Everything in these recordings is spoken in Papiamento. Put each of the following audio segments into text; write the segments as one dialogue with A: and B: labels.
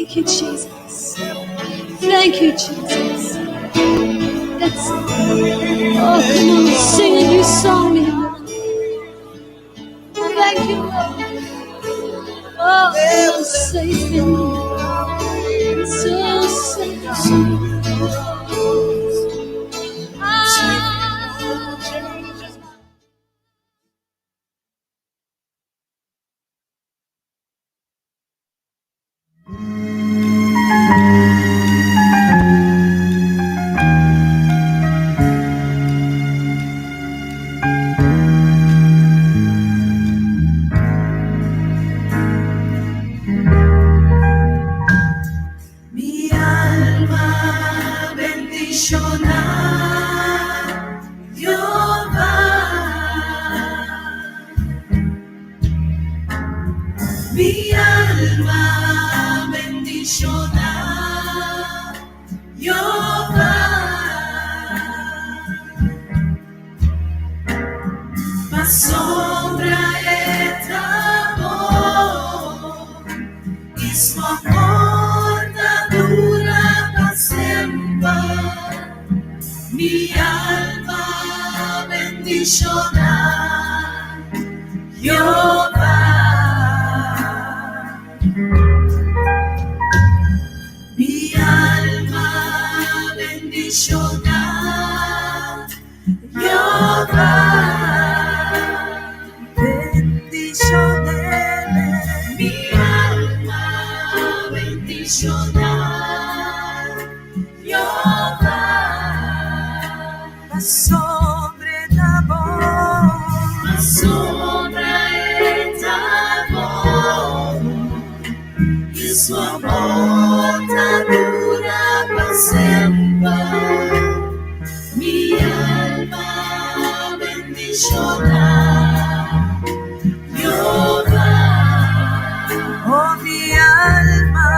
A: Thank you, Jesus. Thank you, Jesus. That's it. Oh, come on, sing a new song to him. Thank you, Lord. Oh, I'm safe in you. I'm so safe, so Ah.
B: Mi alma bendishoná Jehová. Mi alma bendishoná Jehová. Pasobra e ta bon i su amor ta dura pa semper. Mi alma bendishoná Jehová. Mi alma bendishoná Jehová. Bendishonele. Mi alma bendishoná Jehová. Pasobra e ta bon. Pasobra e ta bon. I su amor ta dura pa semper. Mi alma bendishoná Jehová. Oh, mi alma.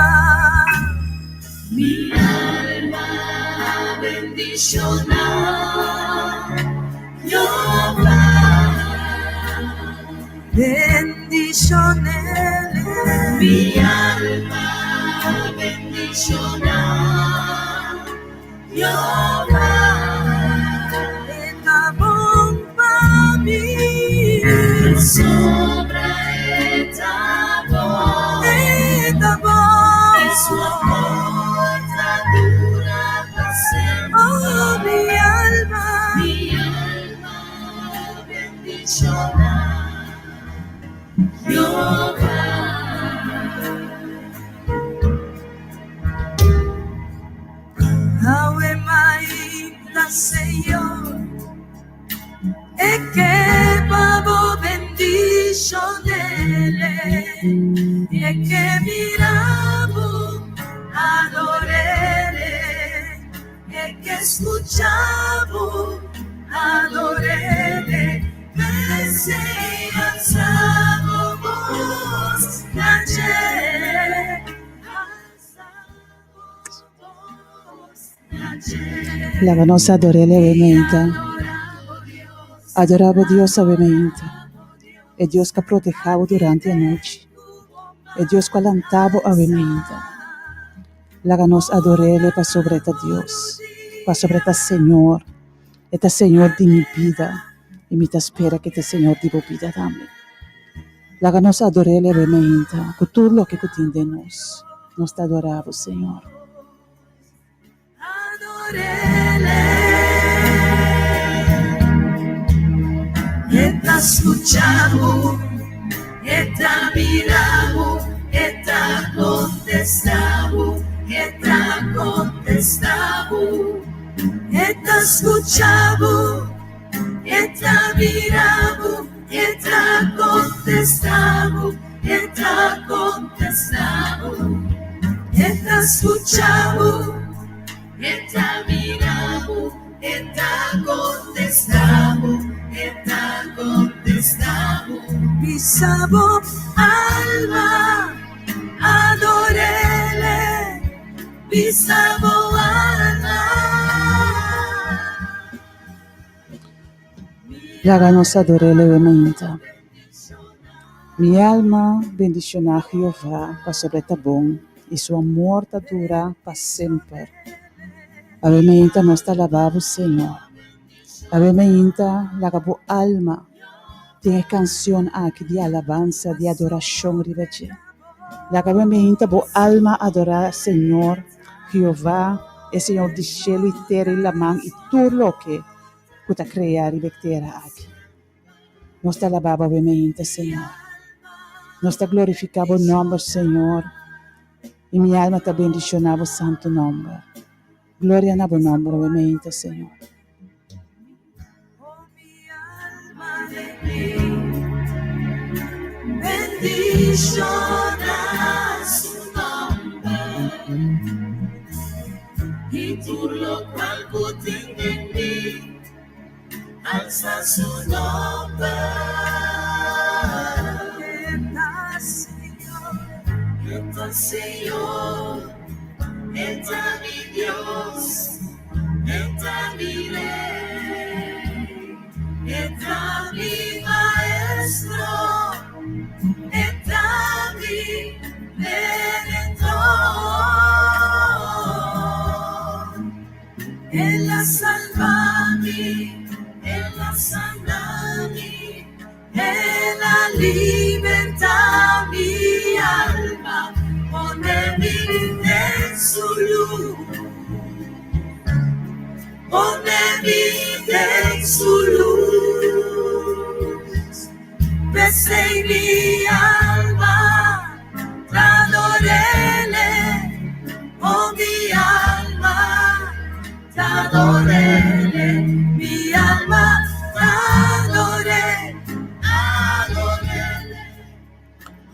B: Mi alma bendishoná Jehová. Bendishonele. Mi alma bendishoná Jehová. E ta bon pa mi. Pasobra e ta bon. E ta bon. I su amor ta dura pa semper. Oh, mi alma. Mi alma bendishoná Jehová. Awe mainta, Señor, e ke pa bo bendishonele, e ke mira bo adorele, e ke skucha bo adorele, p'esei alsa bo bos na dje, alsa bo bos na dje.
C: Laga nos ador'é levemente. Adorá bo Dios awemente, e Dios ku a protehá bo durante anochi, e Dios ku a lantá bo awemente. Laga nos ador'El pasobra e ta Dios, pasobra e ta Señor, e ta Señor di mi bida i mi ta spera ku e ta Señor di bo bida tambe. Laga nos ador'El awemente ku tur loke ku tin den nos. Nos ta adorá bo, Señor.
B: E ta skucha bo, e ta mira bo, e ta kontestá bo, e ta kontestá bo. E ta skucha bo, e ta mira bo, e ta kontestá bo, e ta kontestá bo. E ta skucha bo, e ta mira bo, e ta kontestá bo, e ta kontestá bo. Bisa bo alma, ador'El, bisa bo alma.
C: Laga nos ador'é levemente. Mi alma bendishoná Jehová pasobra e ta bon i su amor ta dura pa semper. Awe meinta nos ta alabá bo, Señor. Awe meinta laga bo alma tin e kansion aki di alabansa, di adorashon riba dje. Laga awe meinta bo alma adorá Señor, Jehová, e Señor di shelu i tera i laman i tur loke ku ta krea riba e tera aki. Nos ta alabá bo awe meinta, Señor. Nos ta glorifiká bo nòmber, Señor, i mi alma ta bendishoná bo santu nòmber. Gloria na bo nòmber awe meinta, Señor.
B: Alsa su nomber. E ta Señor, e ta Señor, e ta mi Dios, e ta mi Rey, e ta mi Maestro, e ta mi Redentor. El a salba mi, El a sana mi, El a liberta mi alma, pone mi den su luz, pone mi den su luz. P'esei mi alma ta ador'Ele, oh mi alma ta ador'Ele, mi alma ta ador'E, ador'Ele,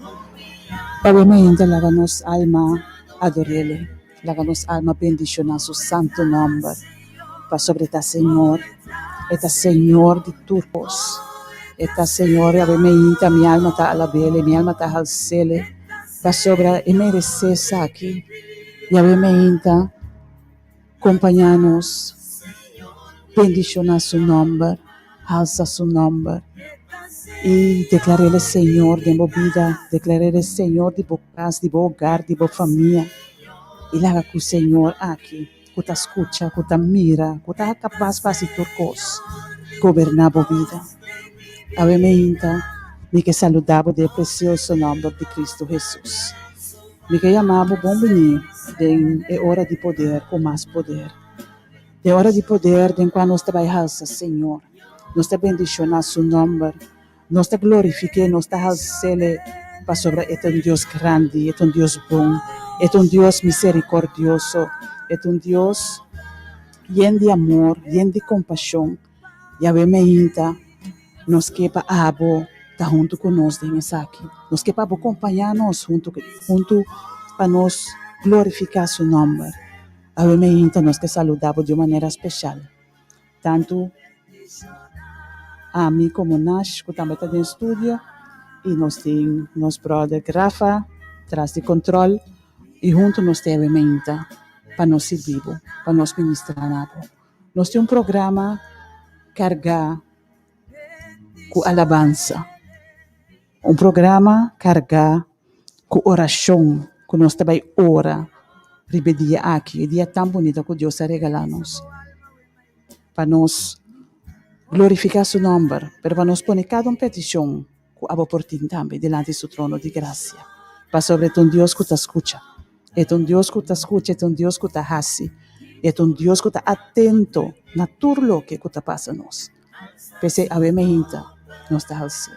B: oh mi alma.
C: Pabia mainta laga nos alma ador'Ele, laga nos alma bendiciona su santo nomber. Pasobra e ta Señor, e ta Señor di tur kos. E ta Señor, i awe meinta mi alma ta alab'El, mi alma ta hals'El, pasobra e meresé esaki. I awe meinta kompañá nos, bendishoná su nòmber, halsa su nòmber i deklar'El e Señor den bo bida, deklar'El e Señor di bo kas, di bo hogar, di bo famia, i laga ku Señor aki. ku ta skucha, ku ta mira, ku ta kapas pa hasi tur kos, goberná bo bida. Awe meinta, mi ke saludá bo den e presioso nòmber di Kristu Hesus. Mi ke yama bo bon biní den e ora di poder ku mas poder. Den ora di poder den kua nos ta bai halsa Señor, nos ta bendishoná Su nòmber, Nos ta glorifik'é, nos ta hals'El pasobra e ta un Dios grandi, e ta un Dios bon, e ta un Dios miserikordioso, e ta un Dios yen di amor, yen di kompashon. Yahweh meinta, nos ke pa abo ta huntu ku nos den esaki. Nos ke pa abo kompañá nos huntu huntu pa nos glorifiká su nòmber. Yahweh meinta, nos ke saludá bo di un manera speshal. Tantu ami komo Nash ku tambe ta den studio i nos tin nos bròder Rafa tras di kòntròl i huntu nos ta e meinta pa nos sirbi bo, pa nos ministrá na bo. Nos tin un programa kargá ku alabansa, un programa kargá ku orashon ku nos ta bai ora riba e dia aki, e dia tan bunita ku Dios a regalá nos pa nos glorifiká su nòmber, pero pa nos pone kada un petishon ku abo por tin tambe dilanti su trono di grasia, pasobra e ta un Dios ku ta skucha, e ta un Dios ku ta skucha, e ta un Dios ku ta hasi, e ta un Dios ku ta atento na tur loke ku ta pasa nos. P'esei awe meinta nos ta hals'é.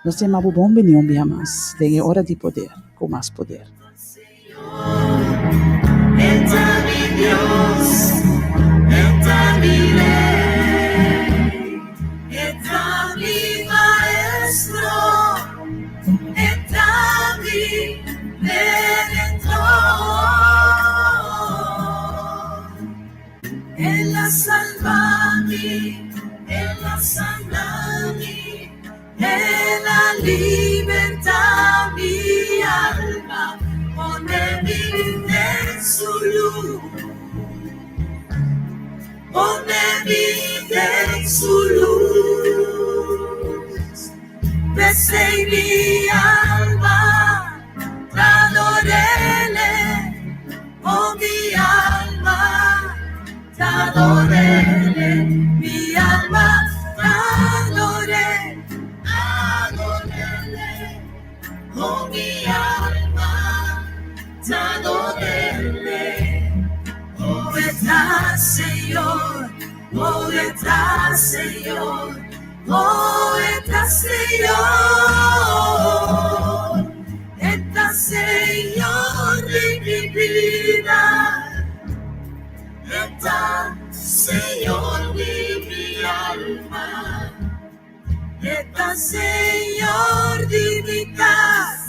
C: Nos ta yama bo bon bini un bia mas den e ora di poder ku mas poder.
B: El a salba mi, El a sana mi, El a liberta mi alma, pone mi den su luz, pone mi den su luz. P'esei mi alma ta ador'El. Adorele, mi alma, adore, adorele, oh mi alma, adorele. Oh, está Señor, oh, está Señor, oh, está Señor, está Señor de mi vida, está Señor de mi alma, está Señor de mi casa.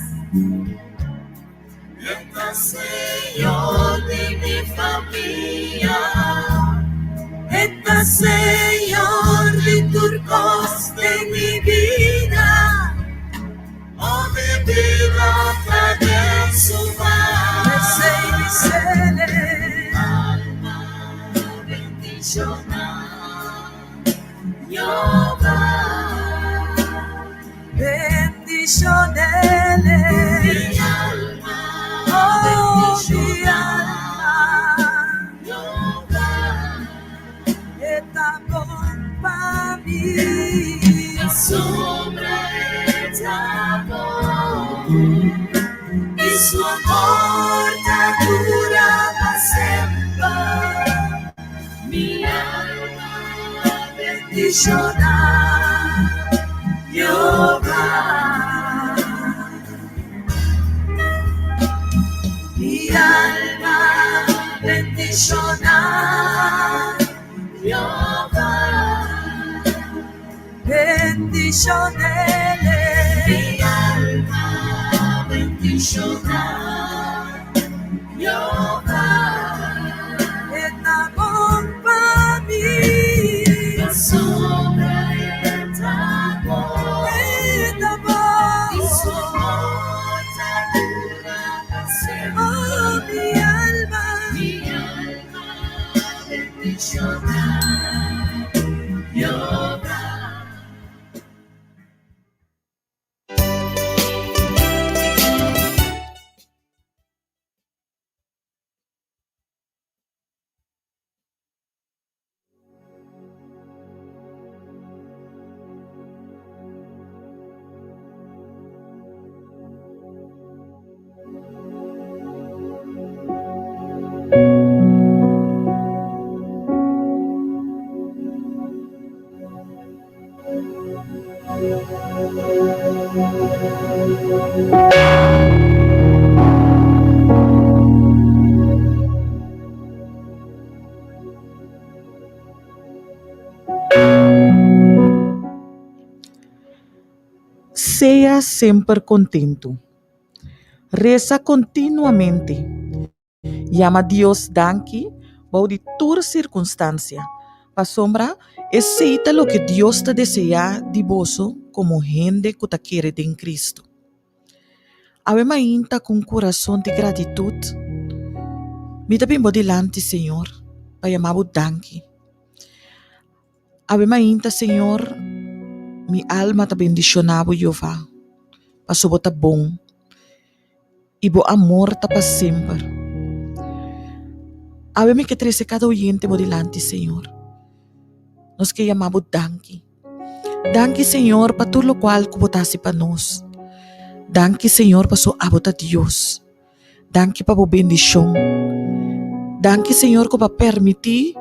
B: Está Señor de mi familia. Está Señor de turcos de mi vida. Oh, mi vida está de su mano. Alma bendicionada. Jehová. Bendicionele. Mi alma. Oh, mi alma. Jehová. Está bon pa mi. Sombra está bon. Y su amor ta dura pa semper. Mi alma bendiciona Jehová. Mi alma bendiciona Jehová. Bendicionele. Mi alma bendiciona Jehová. Está bon pa mi. Sombra está bon. Está bon. Y su amor ta dura pa semper. Oh, mi alma. Mi alma bendiciona Jehová.
C: Sea semper kontentu. Resa kontinuamente. Yama Dios danki bou di tur sirkunstansia, pasobra esei ta loke Dios ta deseá di boso komo hende ku ta kere den Kristu. Awe mainta ku un kurason di gratitut, mi ta bin bo dilanti, Señor, pa yama bo danki. Awe mainta, Señor, mi alma ta bendishoná bo, Jehová, pasobra bo ta bon. I bo amor ta pa semper. Awe mi ke trese kada oyente bo dilanti, Señor. Nos ke yama bo danki. Danki, Señor, pa tur lokual ku bo ta hasi pa nos. Danki, Señor, paso abo ta Dios. Danki pa bo bendishon. Danki, Señor, ku bo a permití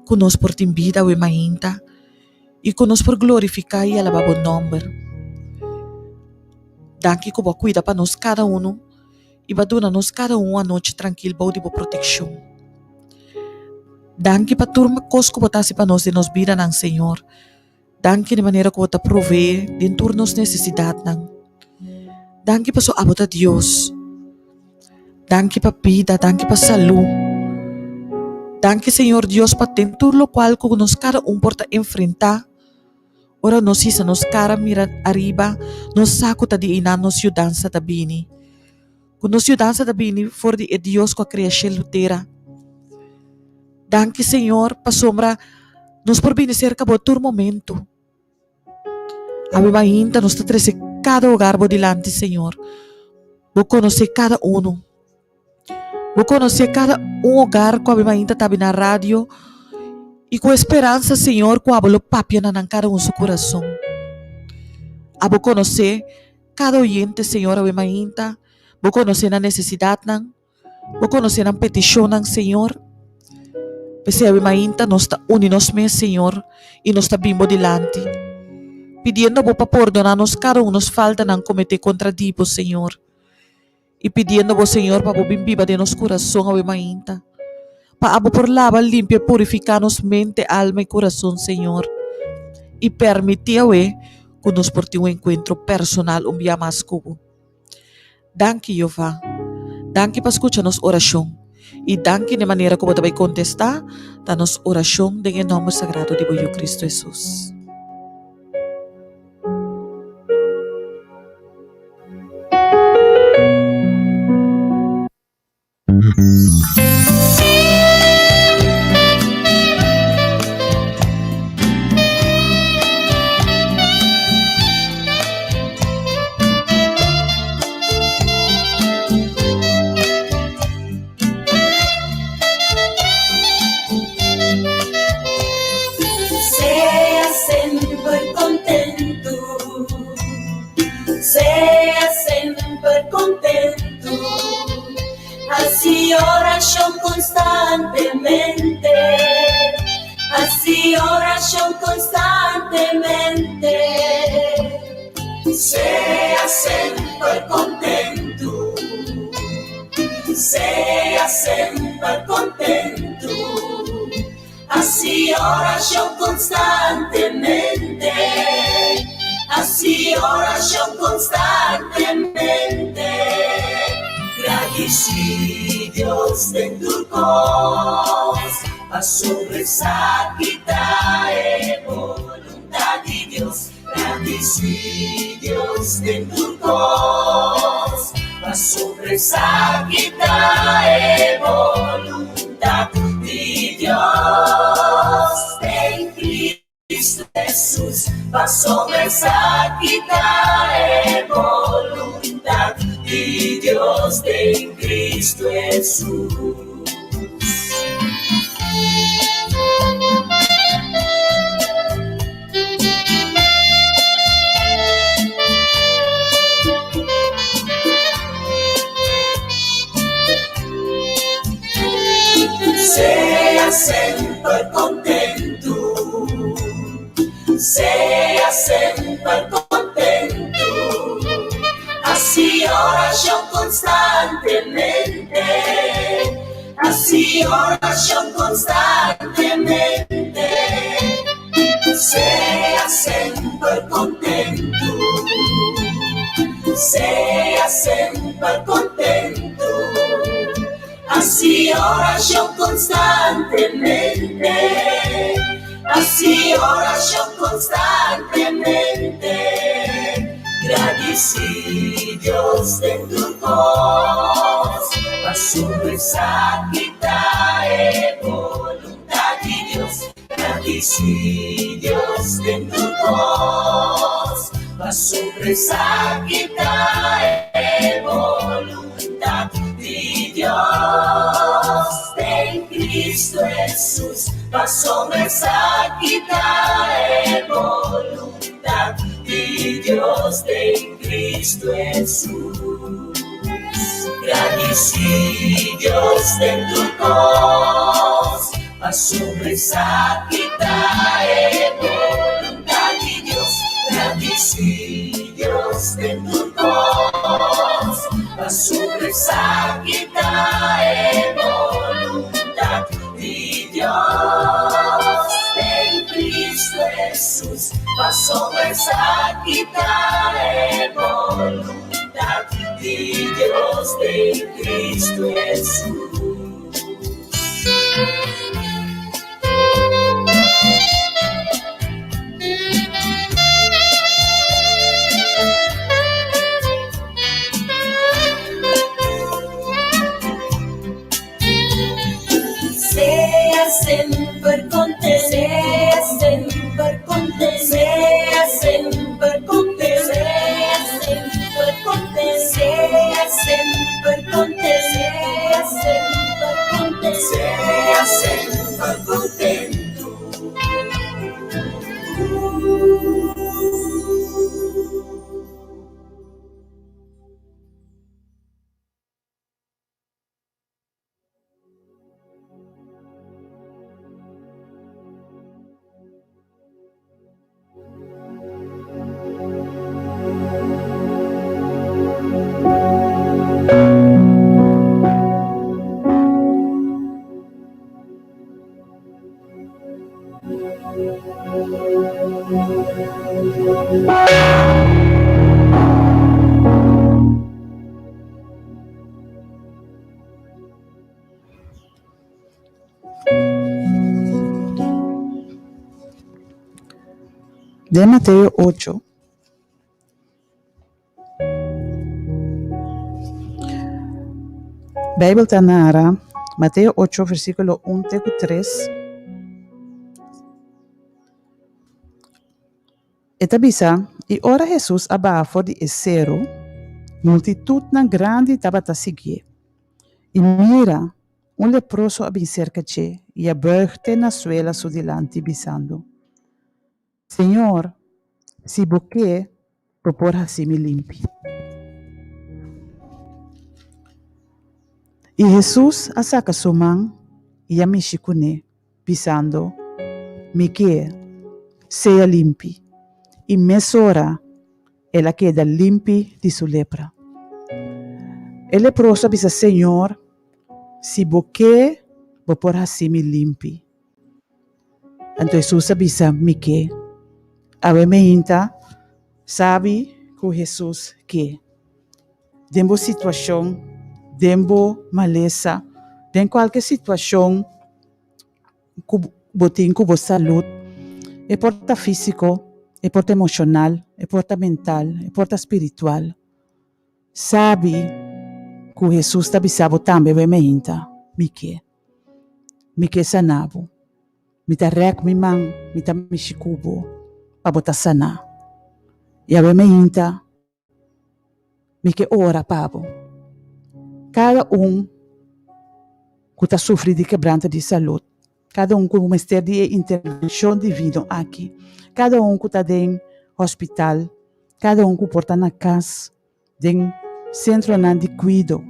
C: ku nos por tin bida awe mainta i ku nos por glorifiká i alabá bo nòmber. Danki ku bo a kuida pa nos kada unu i bo a duna nos kada un un anochi trankil bou di bo protekshon. Danki pa tur kos ku bo ta hasi pa nos den nos bidanan, Señor. Danki di manera ku bo ta proveé den tur nos nesesidatnan. Danki pasobra abo ta Dios. Danki pa bida, danki pa salú. Danki, Señor Dios, pa den tur lokual ku nos kada un por ta enfrentá. Ora nos hisa nos kara mira ariba, nos sa ku ta di einan nos yudansa ta bini. Ku nos yudansa ta bini for di e Dios ku a krea shelu tera. Danki Señor pasobra nos por bini serka bo tur momento. Awe mainta nos ta trese kada hogar bo dilanti Señor. Bo konosé kada uno. Bo konosé kada un hogar ku awe mainta ta bini na radio.
D: I ku e speransa, Señor, ku abo lo papia na nan kada un su kurason. Abo konosé kada oyente, Señor, awe mainta. Bo konosé nan nesesidatnan. Bo konosé nan petishonnan, Señor. P'esei awe mainta nos ta uni nos mes, Señor, i nos ta bin bo dilanti, pidiendo bo pa pordoná nos kada un nos faltanan kometé kontra di bo, Señor. I pidiendo bo, Señor, pa bo bin biba den nos kurason awe mainta, pa abo por laba, limpia i purifiká nos mente, alma i kurason, Señor, i permití awe ku nos por tin un enkuentro personal un bia mas ku bo. Danki, Jehová. Danki pa skucha nos orashon. I danki n'e manera ku bo ta bai kontestá ta nos orashon den e nòmber sagrado di bo Yu Kristu Hesus.
B: Sea semper kontentu, sea semper kontentu, hasi orashon konstantemente, hasi orashon konstantemente. Sea semper kontentu, sea semper kontentu, hasi orashon konstantemente, hasi orashon konstantemente. Gradisí Dios den tur kos, pasobra esaki ta e boluntat di Dios. Gradisí Dios den tur kos, pasobra esaki ta e boluntat di Dios den Cristo Hesus. Pasobra esaki ta e boluntat di Dios den Cristo Hesus. Sea semper kontentu, sea semper kontentu, hasi orashon konstantemente, hasi orashon konstantemente. Sea semper kontentu, sea semper kontentu, hasi orashon konstantemente, hasi orashon konstantemente. Gradisí Dios den tur kos, pasobra esaki ta e boluntat di Dios. Gradisí Dios den tur kos, pasobra esaki ta e boluntat di Dios den Cristo Hesus. Pasobra esaki ta e boluntat di Dios den Cristo Hesus. Gradisí Dios den tur kos. Pasobra esaki ta e boluntat di Dios, gradisí Dios den tur kos. Pasobra esaki ta e boluntat di Dios den Cristo Hesus. Pasobra esaki ta e boluntat di Dios den Cristo Hesus. Sea semper contento, sea semper contento, sea semper contento, sea semper contento, sea semper contento, sea semper.
C: Den Mateo ocho, Beibel ta nara, Mateo ocho versíkulo un te ku tres, E ta bisa, I ora Hesus a baha for di e seru, multitutnan grandi tabata siguié. I mira, un leproso a bin serka dje i a buig te na suela su dilanti, bisando, Señor, si bo ke, bo por hasi mi limpi. I Hesus a saka su man i a mishi kuné, bisando, Mi ke, sea limpi. I mesora el a keda limpi di su lepra. E leproso a bisa, Señor, si bo ke, bo por hasi mi limpi. Anto Hesus a bisa, Mi ke. Awe meinta sabi ku Hesus ke. Den bo situashon, den bo malesa, den kualke situashon ku bo tin ku bo salud, e por ta físiko, e por ta emoshonal, e por ta mental, e por ta spiritual. Sabi ku Hesus ta bisa bo tambe awe meinta, Mi ke. Mi ke sana bo. Mi ta rèk mi man, mi ta mishi ku bo pa bo ta saná. I awe meinta mi ke ora pa bo. Kada un ku ta sufri di kebranta di salud, kada un ku mester di e intervenshon divino aki, kada un ku ta den hospital, kada un ku por ta na kas, den sentronan di kuido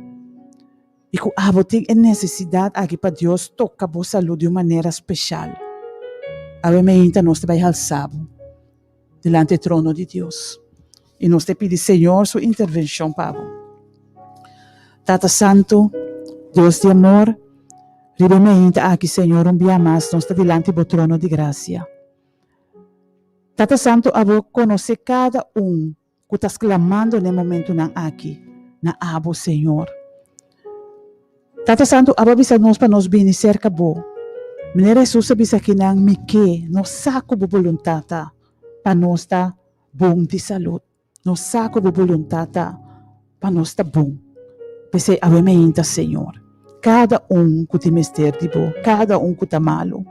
C: i ku abo tin e nesesidat aki pa Dios toka bo salud di un manera speshal, awe meinta nos ta bai halsa bo dilanti e trono di Dios i nos ta pidi Señor su intervenshon pa bo. Tata Santu, Dios di amor, riba e meinta aki Señor un bia mas nos ta dilanti bo trono di grasia. Tata Santu abo konosé kada un ku ta sklamando n'e momentunan aki na abo, Señor. Tata Santu, abo a bisa nos pa nos bini serka bo. Manera Hesus a bisa kinan, Mi ke, nos sa ku bo boluntat ta pa nos ta bon di salud. Nos sa ku bo boluntat ta pa nos ta bon. P'esei awe meinta, Señor, kada un ku tin mester di bo, kada un ku ta malu,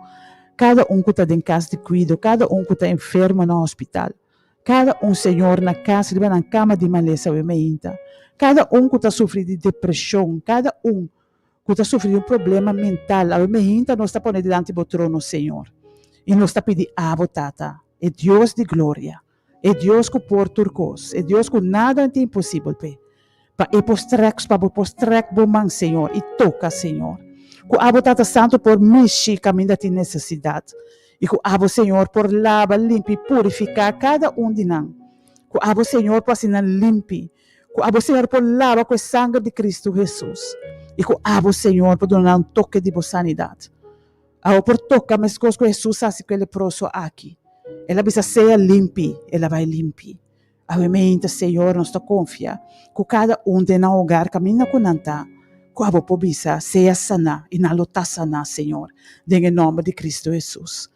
C: kada un ku ta den kas di kuido, kada un ku ta enfermo na hospital, Kada un señor na kas riba nan kama di malesa awe meinta. Kada un ku ta sufri di depreshon, kada un ku ta sufri di un problema mental awe meinta nos ta pone dilanti bo trono, Señor. I nos ta pidi abo, Tata, e Dios di gloria, e Dios ku por tur kos, e Dios ku nada ta imposibel p'e, Pa e por strek, pa bo por strek bo man, Señor, i toka, Señor. Ku abo, Tata Santu, por mishi kaminda tin nesesidat. I ku abo, Señor, por laba, limpi i purifiká kada un di nan. Ku abo, Señor, por hasi nan limpi. Ku abo, Señor, por laba ku e sanger di Kristu Hesus. I ku abo, Señor, por duna nan un toke di bo sanidat. Abo por toka meskos ku Hesus a hasi ku e leproso aki. El a bisa, Sea limpi. El a bai limpi. Awe meinta, Señor, nos ta konfia ku kada un den nan hogar kaminda ku nan ta, ku abo por bisa, Sea saná, i nan lo ta saná, Señor, den e nòmber di Kristu Hesus.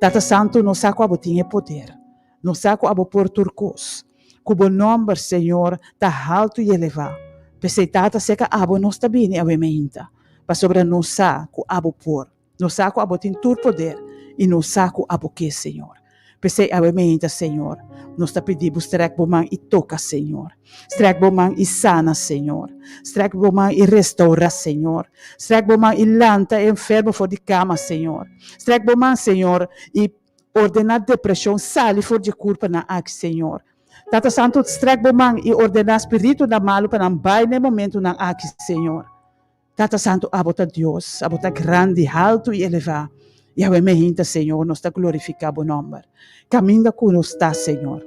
C: Tata Santu, nos sa ku abo tin e poder. Nos sa ku abo por tur kos. Ku bo nòmber, Señor, ta haltu i elevá. P'esei, Tata, seka abo nos ta bini awe meinta, pasobra nos sa ku abo por. Nos sa ku abo tin tur poder i nos sa ku abo ke, Señor. P'esei awe meinta, Señor, nos ta pidi bo strèk bo man i toka, Señor. Strèk bo man i sana, Señor. Strèk bo man i restourá, Señor. Strèk bo man i lanta e enfermo for di kama, Señor. Strèk bo man, Señor, i ordená depreshon sali for di e kurpanan aki, Señor. Tata Santu, strèk bo man i ordená spiritunan malu pa nan bai na e momentunan aki, Señor. Tata Santu, abo ta Dios, abo ta grandi, haltu i elevá. Yahweh mehinta, Señor, nos ta glorifiká bo nòmber. Kaminda ku nos ta, Señor,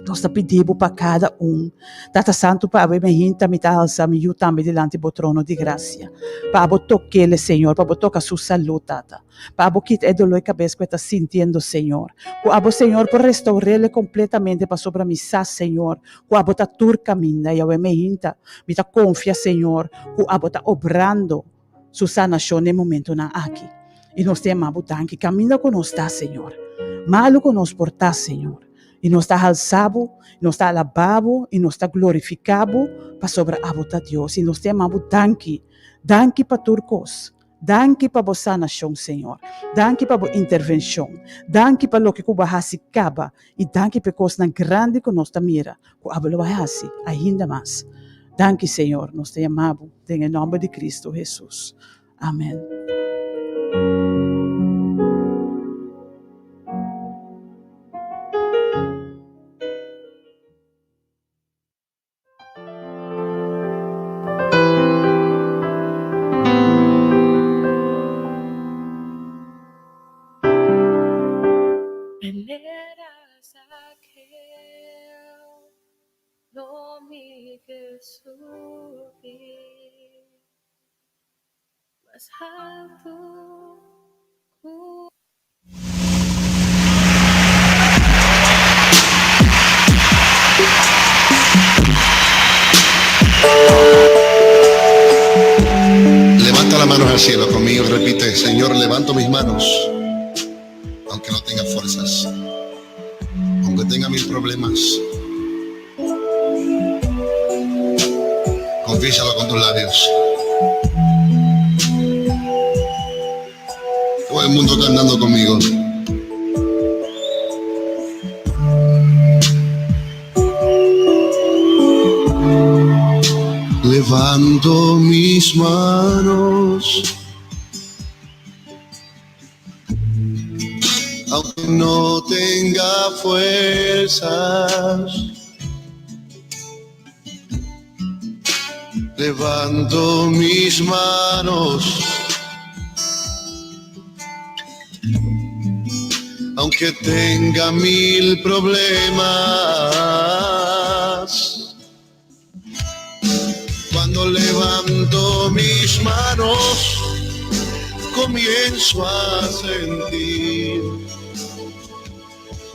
C: nos ta pidi bo pa kada un. Tata Santu, pa awe mehinta mi ta alsa mi yu tambe dilanti bo trono di grasia. Pa abo tok'el, Señor, pa bo toka su salú, Tata. Pa abo kita e doló e kabes ku e ta sintiendo, Señor. Ku abo, Señor, por restaur'el kompletamente pasobra mi sa, Señor, ku abo ta tur kaminda. Yahweh mehinta, mi ta konfia, Señor, ku abo ta obrando su sanashon den momentunan aki. I nos ta yama bo danki kaminda ku nos ta, Señor. Malu ku nos por ta, Señor. I nos ta halsa Bo, nos ta alabá Bo i nos ta glorifiká Bo pasobra abo ta Dios. I nos ta yama Bo danki. Danki pa tur kos. Danki pa Bo sanashon, Señor. Danki pa Bo intervenshon. Danki pa loke ku Bo a hasi kaba. I danki pa e kosnan grandi ku nos ta mira ku abo lo bai hasi ainda mas. Danki, Señor. Nos ta yama Bo den e nòmber di Kristu Hesus. Amen.
E: Levanta las manos al cielo conmigo y repite, Señor, levanto mis manos, aunque no tenga fuerzas, aunque tenga mil problemas. Confiésalo con tus labios. Todo el mundo cantando conmigo. Levanto mis manos. Aunque no tenga fuerzas, levanto mis manos. Aunque tenga mil problemas, cuando levanto mis manos, comienzo a sentir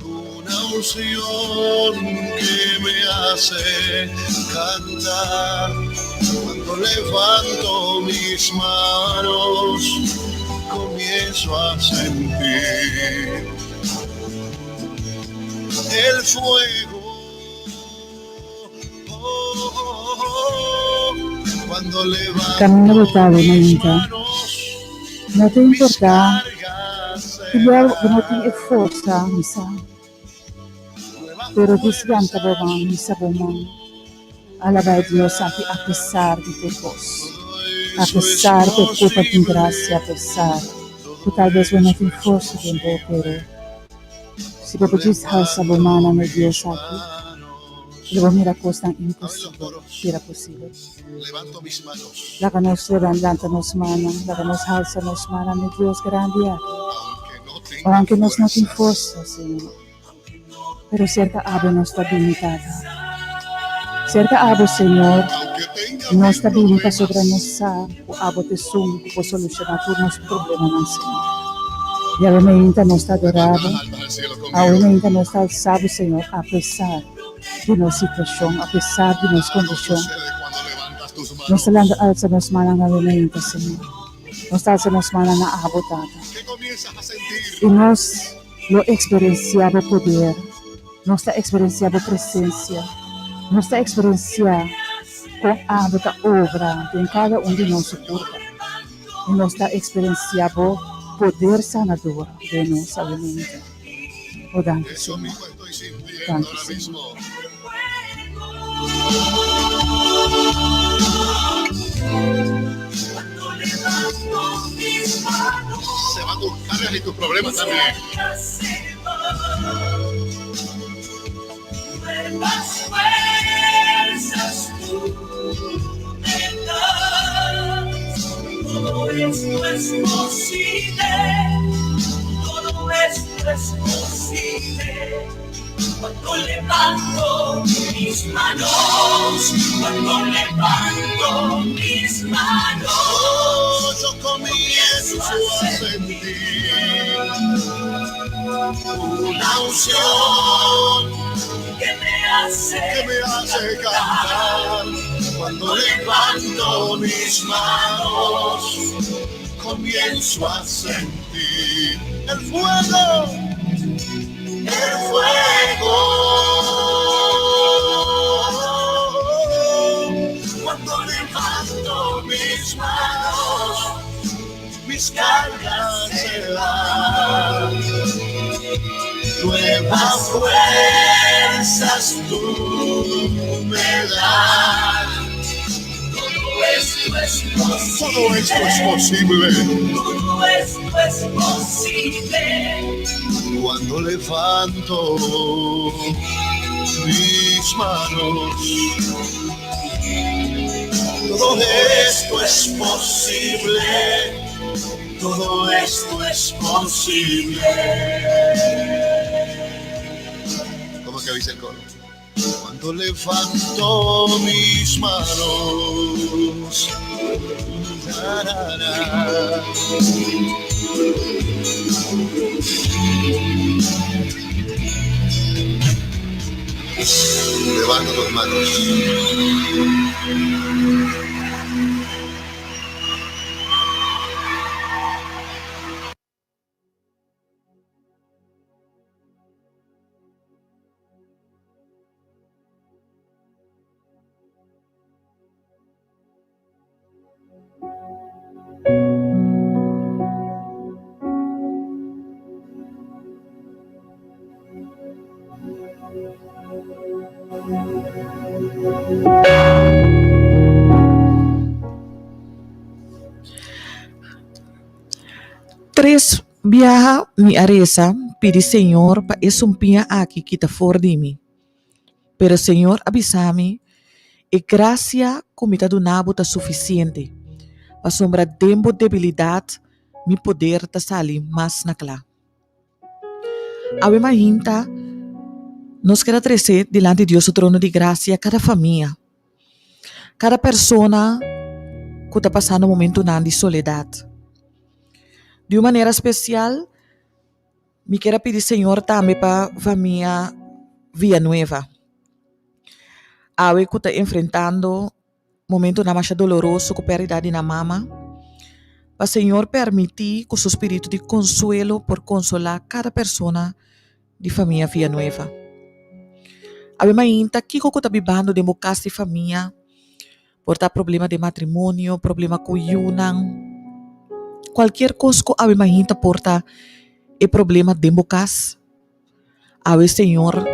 E: una unción que me hace cantar. Cuando levanto mis manos, comienzo a sentir el fuego.
C: Caminda bo ta awe mainta, no ta importá ki bia bo no tin e forsa misa, pero dis lanta bo man, misa bo man, alabá e Dios aki apesar di tur kos, apesar ku e culpa tin gracia, apesar ku talbes bo no tin forsa den bo, pero si bo por djis halsa bo mannan na e Dios aki. Lo bo mira kosnan imposibel bira posibel. Laga nos lanta nos mannan, laga nos halsa nos mannan na e Dios grandi aki. Ounke nos no tin forsa, Señor, pero serka abo nos ta bini, Tata. Serka abo, Señor, nos ta bini pasobra nos sa ku abo ta esun ku por solushoná tur nos problemanan, Señor. I awe meinta nos ta adorá bo, awe meinta nos ta alsá bo, Señor, apesar. di nos situashon, apesar di nos kondishon. Nos ta lanta alsa nos mannan na Remedio, Señor. Nos ta alsa nos mannan na Abo, Tata. I nos lo eksperensiá Bo poder. Nos ta eksperensiá Bo presensia. Nos ta eksperensiá kon Abo ta obra den kada un di nos su kurpa. I nos ta eksperensiá Bo poder sanador den nos awe mainta. Oh, danki, Señor. Danki, Señor.
E: Se van tus cargas y tus problemas también.
B: Todo esto es posible, todo esto es posible. Cuando levanto mis manos, cuando levanto mis manos,
E: yo comienzo a sentir una unción
B: que me hace,
E: que me hace cantar. Cuando levanto mis manos, comienzo a sentir el fuego.
B: El fuego. Cuando levanto mis manos, mis cargas se van. Nuevas fuerzas tú me das. Todo esto es posible.
E: Todo esto es posible.
B: Todo esto es posible.
E: Cuando levanto mis manos, todo esto es posible.
B: Todo esto es posible.
E: ¿Cómo que dice el coro? Cuando levanto mis manos. Na, na, na. Levanta tus manos.
D: Tres biaha mi a resa pidi Señor pa e sumpiña aki kita for di mi. Pero Señor a bisa mi, E gracia cu mi ta duna bo ta suficiente, pasobra den bo debilidad mi poder ta sali mas na cla. Awe mainta nos keda trece dilanti Dios su trono di gracia cada famia, cada persona cu ta pasando momentonan di soledad. Di un manera special mi kier a pidi Señor tambe pa famia Villanueva. Awe cu ta enfrentando momentonan masha doloroso cu perdida di nan mama, pa Señor permiti cu su spiritu di consuelo por consola cada persona di famia Villanueva. Awe mainta kico cu ta bibando den bo cas di famia? Por ta problema den matrimonio, problema cu yunan, cualkier cos cu awe mainta por ta e problema den bo cas. Awe Señor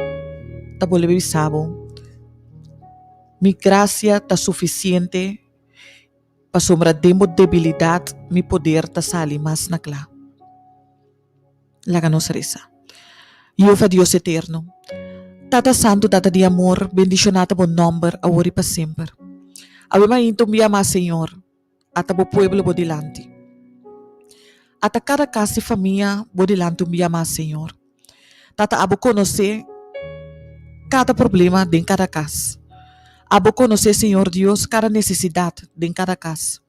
D: ta bolbe bisa bo, Mi gracia ta suficiente pasobra den bo debilidad mi poder ta sali mas na cla. Laga nos resa. Jehova Dios eterno, Tata Santu, Tata di amor, bendiciona ta bo nomber awor y pa semper. Awe mainta un bia mas, Señor, ata bo pueblo bo dilanti. Ata kada kas di famia bo dilanti un bia mas, Señor. Tata, abo konosé kada problema den kada kas. Abo konosé, Señor Dios, kada nesesidat den kada kas.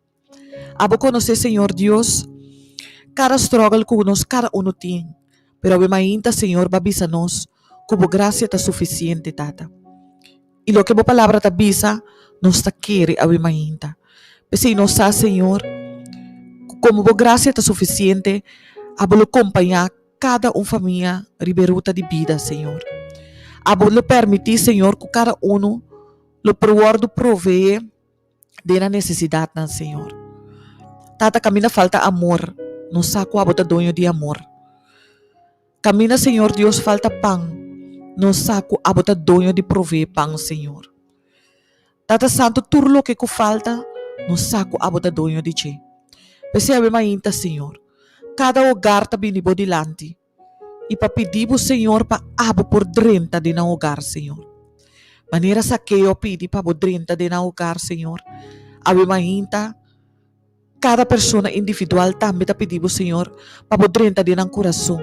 D: Abo konosé, Señor Dios, kada struggle ku nos kada unu tin. Pero awe mainta, Señor, bo a bisa nos ku bo grasia ta sufisiente, Tata. I loke bo palabra ta bisa, nos ta kere awe mainta. P'esei nos sa, Señor, ku komo bo grasia ta sufisiente, abo lo kompañá kada un famia riba e ruta di bida, Señor. Abo lo permití, Señor, ku kada unu lo por wòrdu proveé den nan nesesidatnan, Señor. Tata, kaminda falta amor, nos sa ku abo ta doño di amor. Kaminda Señor Dios falta pan, nos sa ku abo ta doño di proveé pan, Señor. Tata Santu, tur loke ku falta, nos sa ku abo ta doño di dje. P'esei awe mainta, Señor, kada hogar ta bini bo dilanti i pa pidi bo, Señor, pa abo por drenta den nan hogar, Señor. Manera Sakeo a pidi pa bo drenta den nan hogar, Señor, awe mainta, Kada persona individual tambe ta pidi bo, Señor, pa bo drenta den nan kurason,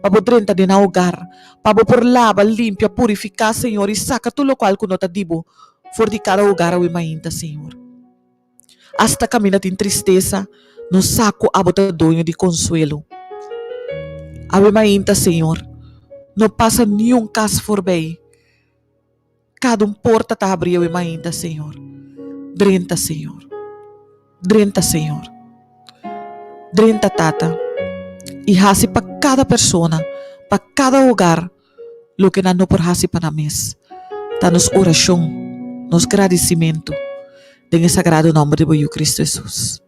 D: pa bo drenta den nan hogar, pa bo por laba, limpia, purifiká, Señor, i saka tur lokual ku no ta di bo for di kada hogar awe mainta, Señor. Asta kaminda tin tristesa, nos sa ku abo ta doño di konsuelo. Awe mainta, Señor, no pasa niun kas forbei. Kada un porta ta habri awe mainta, Señor. Drenta, Señor. Drenta, Señor. Drenta, Tata, i hasi pa kada persona. pa kada hogar loke nan no por hasi pa nan mes. Ta nos orashon, nos gradisimentu den e sagrado nòmber di bo Yu Kristu Hesus.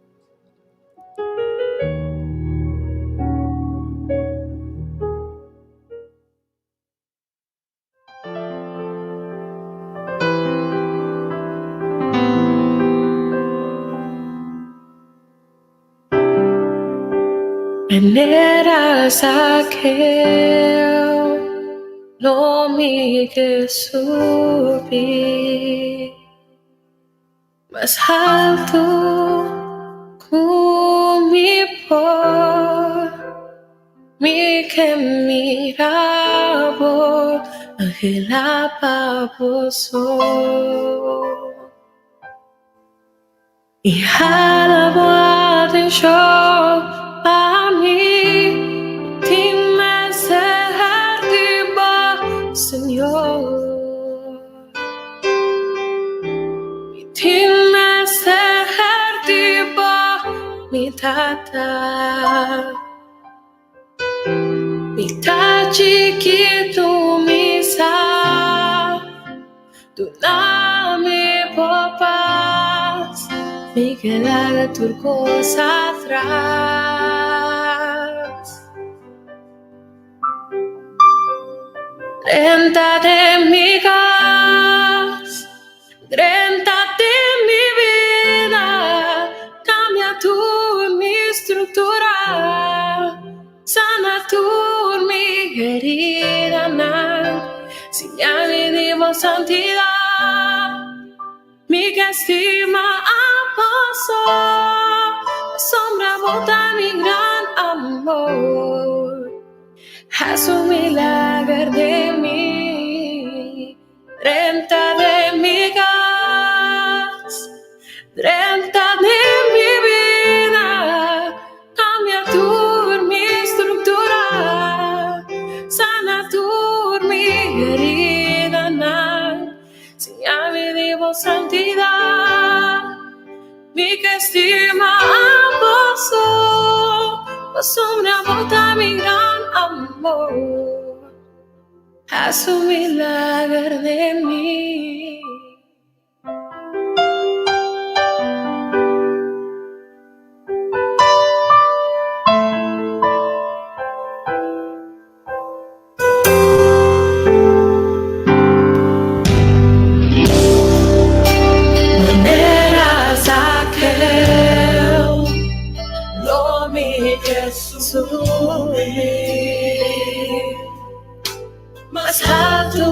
B: Manera Zaqueo lo mi ke subi mas alto ku mi por. Mi ke mira bo, anhela pa bo so. I hala bo atenshon pa mi, tin mester di bo, Señor. Mi tin mester di bo, mi Tata. Mi ta chikitu mi sa, duna mi bo pas, mi ke laga tur kos atras. Drenta den mi kas. Drenta den mi bida, kambia tur mi struktura, sana tur mi heridanan, siña mi di bo santidat. Mi ke stima abo so, pasobra bo ta mi gran amor. Hasi un milager den mi. Drenta den mi kas, drenta den mi bida, kambia tur mi struktura, sana tur mi heridanan, siña mi di bo santidat. Mi ke stima abo so, pasobra bo ta mi gran amor. Haz un milager den mi. Manera Zaqueo, lo mi ke subi. Mas altu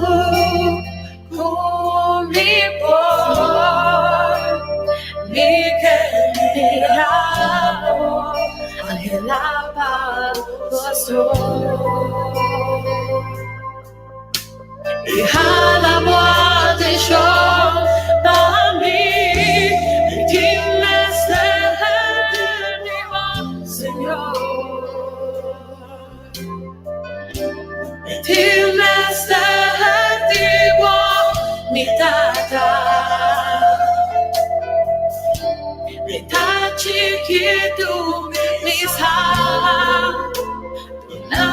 B: ku mi por, mi ke mira bo, anhela pa bo so. I hala bo atenshon pa mi, mi tin mester di bo, Señor. Mi tin mester di bo, mi Tata. Mi ta chikitu, mi sa, duna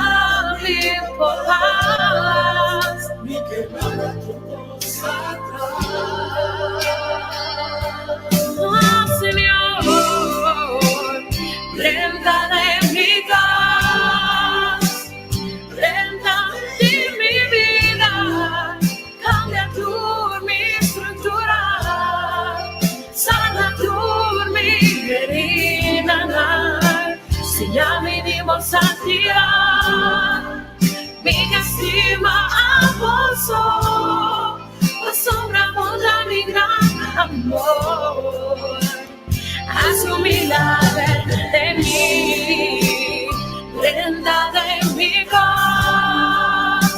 B: mi bo pas. Mi ke laga tur kos atras. Oh, Señor, drenta den mi kas, drenta den mi bida, kambia tur mi struktura, sana tur mi heridanan, siña mi di bo santidat, mi ke stima abo so. Pasobra bo ta mi gran amor. Haz un milager den mi, drenta den mi kas,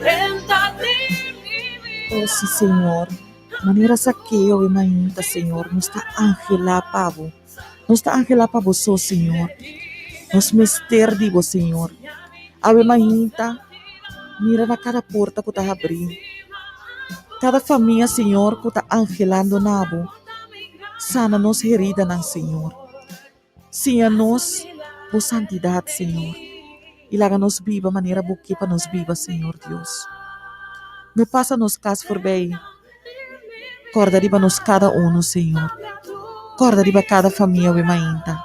B: drenta den mi bida.
D: Oh si Señor, manera Zakeo e mainta Señor, nos ta anhelá pa bo, nos ta anhelá pa bo so Señor, nos mester di bo Señor. Awe mainta mira na kada porta ku ta habrí, kada famia Señor ku ta anhelando na bo. Sana nos heridanan Señor. Siña nos bo santidat Señor. I laga nos biba manera Bo ke pa nos biba, Señor Dios. No pasa nos kas forbei. Kòrda riba nos kada unu, Señor. Kòrda riba kada famia awe mainta.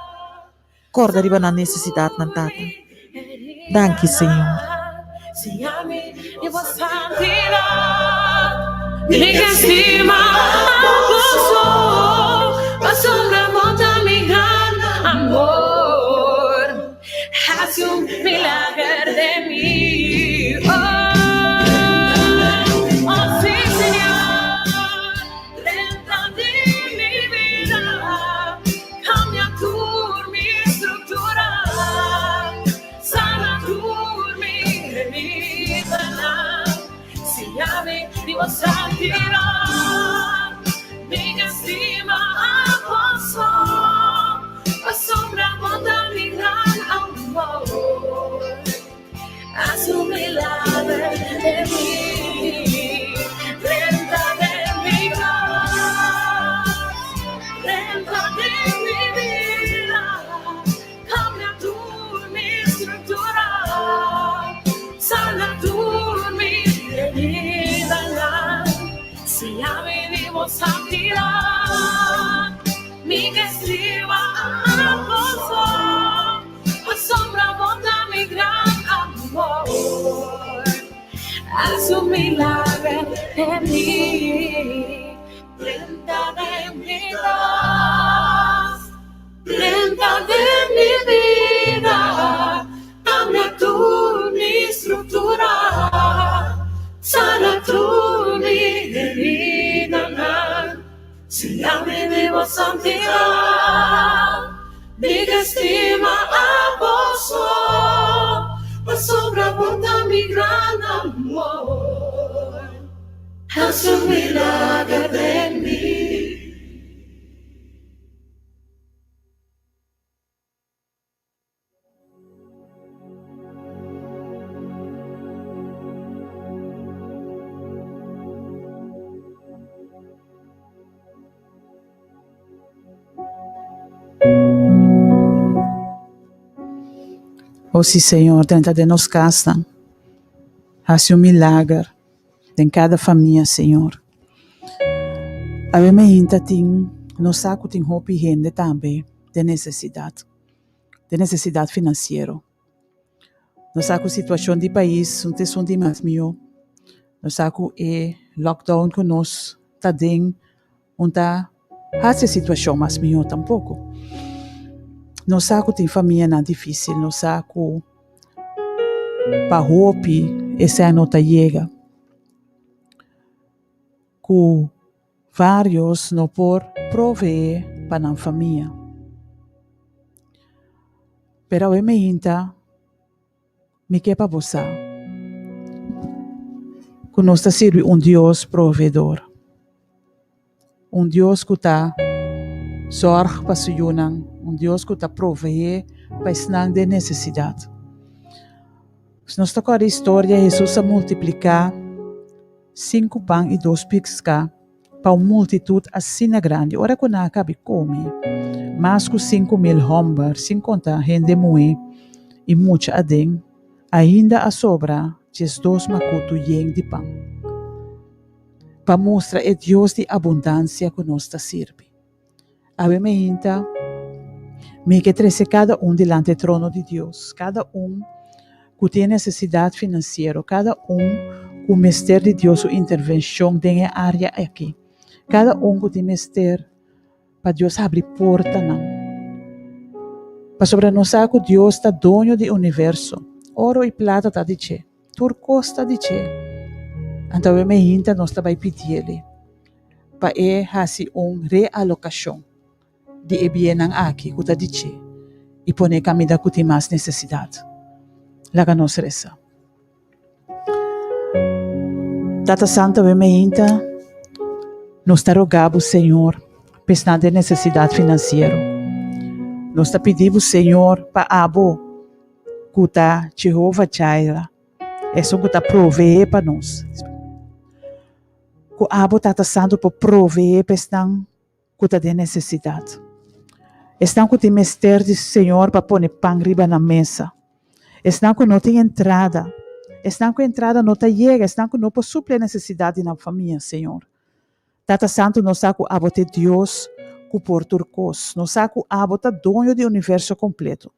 D: Kòrda riba nan nesesidatnan, Tata. Danki, Señor.
C: O si Señor, drenta den nos kasnan, hasi un milager den kada famia, Señor. Awe meinta tin, nos sa ku tin hopi hende tambe den nesesidat, den nesesidat finansiero. Nos sa ku situashon di pais no ta esun di mas mihó. Nos sa ku e lockdown ku nos ta den no ta hasi e situashon mas mihó tampoko. Nos sa ku tin famianan difísil, nos sa ku pa hopi esei no ta yega, ku varios no por proveé pa nan famia. Pero awe meinta mi ke pa bo sa ku nos ta sirbi un Dios proveedor, un Dios ku ta sòrg pa su yunan, un Dios ku ta proveé pa esnan den nesesidat. Si nos ta kòrda historia, Hesus a multipliká sinku pan i dos piska pa un multitut asina grandi. Ora ku nan a kabi kome, mas ku 5000 hòmber, sin konta hende muhé i mucha aden, ainda a sobra 12 makutu yen di pan, pa mustra e Dios di abundansia ku nos ta sirbi. Awe meinta, mi ke trese kada un dilanti e trono di Dios, kada un ku tin e nesesidat finansiero, kada un ku mester di Dios su intervenshon den e área aki, kada un ku tin mester pa Dios habri portanan. Pasobra nos sa ku Dios ta doño di universo, oro i plata ta di dje, tur kos ta di dje. Anto awe meinta nos ta bai pidiel pa e hasi un realokashon di e biennan aki ku ta di dje i pone kaminda ku tin mas nesesidat. Laga nos resa. Tata Santu awe meinta nos ta roga bo Señor pa esnan den nesesidat finansiero. Nos ta pidi bo Señor pa abo ku ta Jehova Jireh, esun ku ta proveé pa nos. Ku abo Tata Santu por proveé pa esnan ku ta den nesesidat. Esnan ku tin mester di Señor pa pone pan riba nan mesa. Esnan ku no tin entrada, esnan ku entrada no ta yega, esnan ku no por supli e nesesidat di nan famia, Señor. Tata Santu, nos sa ku abo ta e Dios ku por tur kos. Nos sa ku abo ta doño di universo kompleto.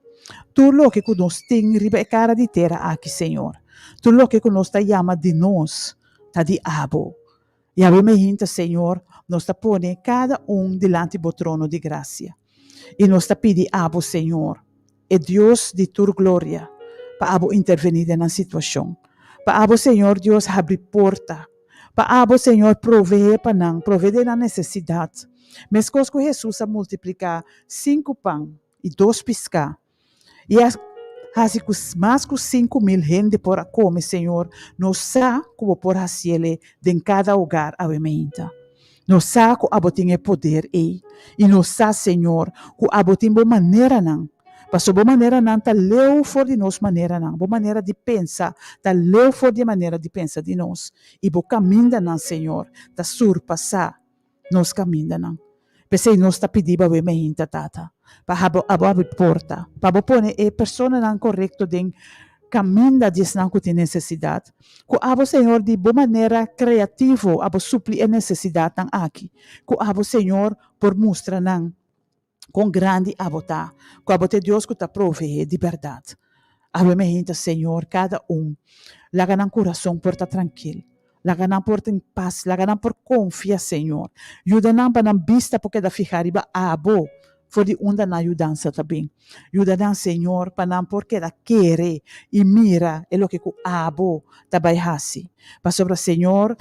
C: Tur loke ku nos tin riba e kara di tera aki, Señor, tur loke ku nos ta yama di nos, ta di abo. Yahweh me hinta, Señor, nos ta pone kada un dilanti bo trono di grasia. I nos ta pidi abo, Señor, e Dios di tur gloria, pa abo intervení den nan situashon. Pa abo, Señor Dios, habri porta. Pa abo, Señor, proveé pa nan, proveé den nan nesesidat. Meskos ku Hesus a multipliká sinku pan i dos piská, I a hasi ku mas ku 5000 hende por a kome, Señor, nos sa ku bo por hasiele den kada hogar awe meinta. Nos sa ku abo tin e poder ei. I nos sa, Señor, ku abo tin bo maneranan, pasobra bo maneranan ta leu for di nos maneranan, bo manera di pensa ta leu for di e manera di pensa di nos, i bo kamindanan, Señor, ta surpasá nos kamindanan. P'esei nos ta pidi bo awe meinta, Tata, pa abo abo habri porta, pa bo pone e personanan korekto den kaminda di esnan ku tin nesesidat. Ku abo, Señor, di bo manera kreativo abo supli e nesesidatnan aki. Ku abo, Señor, por mustra nan kon grandi abo ta, ku abo ta e Dios ku ta proveé di bèrdat. Awe meinta, Señor, kada un laga nan kurason por ta trankil. Laga nan por tin pas, laga nan por konfia, Señor. Yuda nan pa nan bista por keda fihá riba Abo, for di unda nan yudansa ta bin. Yuda nan, Señor, pa nan por keda kere i mira e loke ku Abo ta bai hasi. Pasobra, Señor,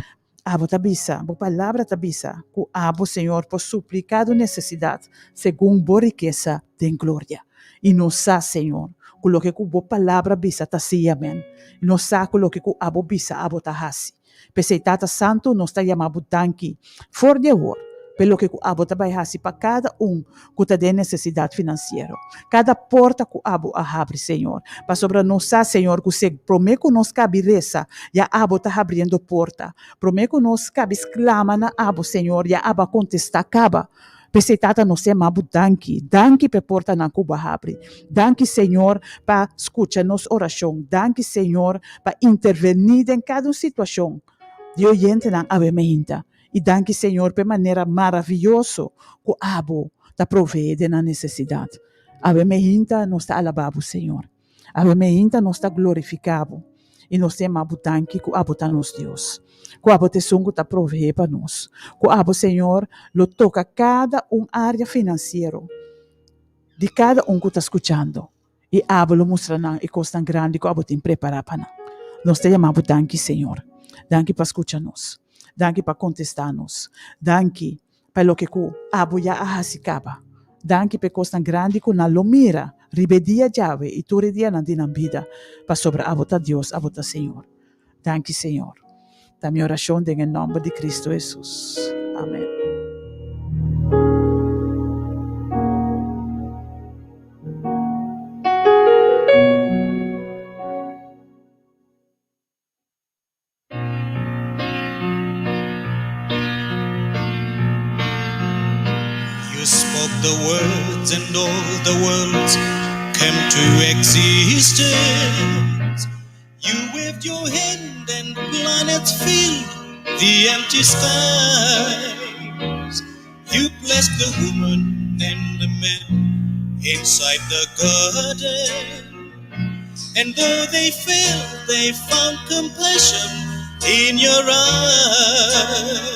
C: Abo ta bisa, Bo Palabra ta bisa, ku Abo, Señor, por supli kada un nesesidat segun Bo rikesa den gloria. I nos sa, Señor, ku loke ku Bo Palabra bisa ta sí i amèn. I nos sa ku loke ku Abo bisa, Abo ta hasi. P'esei, Tata Santu, nos ta yama Bo danki for di awor p'e loke ku Abo ta bai hasi pa kada un ku ta den nesesidat finansiero. Kada porta ku Abo a habri, Señor. Pasobra nos sa, Señor, ku se promé ku nos kabi resa, ya Abo ta habriendo porta. Promé ku nos kabi sklama na Abo, Señor, ya Abo a kontestá kaba. P'esei, Tata, nos yama Bo danki. Danki p'e portanan ku Bo a habri. Danki, Señor, pa skucha nos orashon. Danki, Señor, pa intervení den kada un situashon di oyentenan awe meinta. I danki, Señor, p'e manera maravioso ku Abo ta proveé den nan nesesidat. Awe meinta nos ta alabá Bo, Señor. Awe meinta nos ta glorifiká Bo i nos ta yama Bo danki ku Abo ta nos Dios, ku Abo ta esun ku ta proveé pa nos, ku Abo, Señor, lo toka kada un área finansiero di kada un ku ta skuchando i Abo lo mustra nan e kosnan grandi ku Abo tin prepará pa nan. Nos ta yama Bo danki, Señor. Danki pa skucha nos. Danki pa kontestá nos. Danki pa loke ku abo ya a hasi kaba. Danki pa e kosnan grandi ku nan lo mira riba e dia djawe i tur e dianan di nan bida, pasobra abo ta Dios, abo ta Señor. Danki, Señor. Ta mi orashon den e nòmber di Kristu Hesus. Amen.
F: You spoke the words and all the worlds came to existence. You waved your hand and planets filled the empty skies. You blessed the woman and the man inside the garden. And though they failed, they found compassion in your eyes.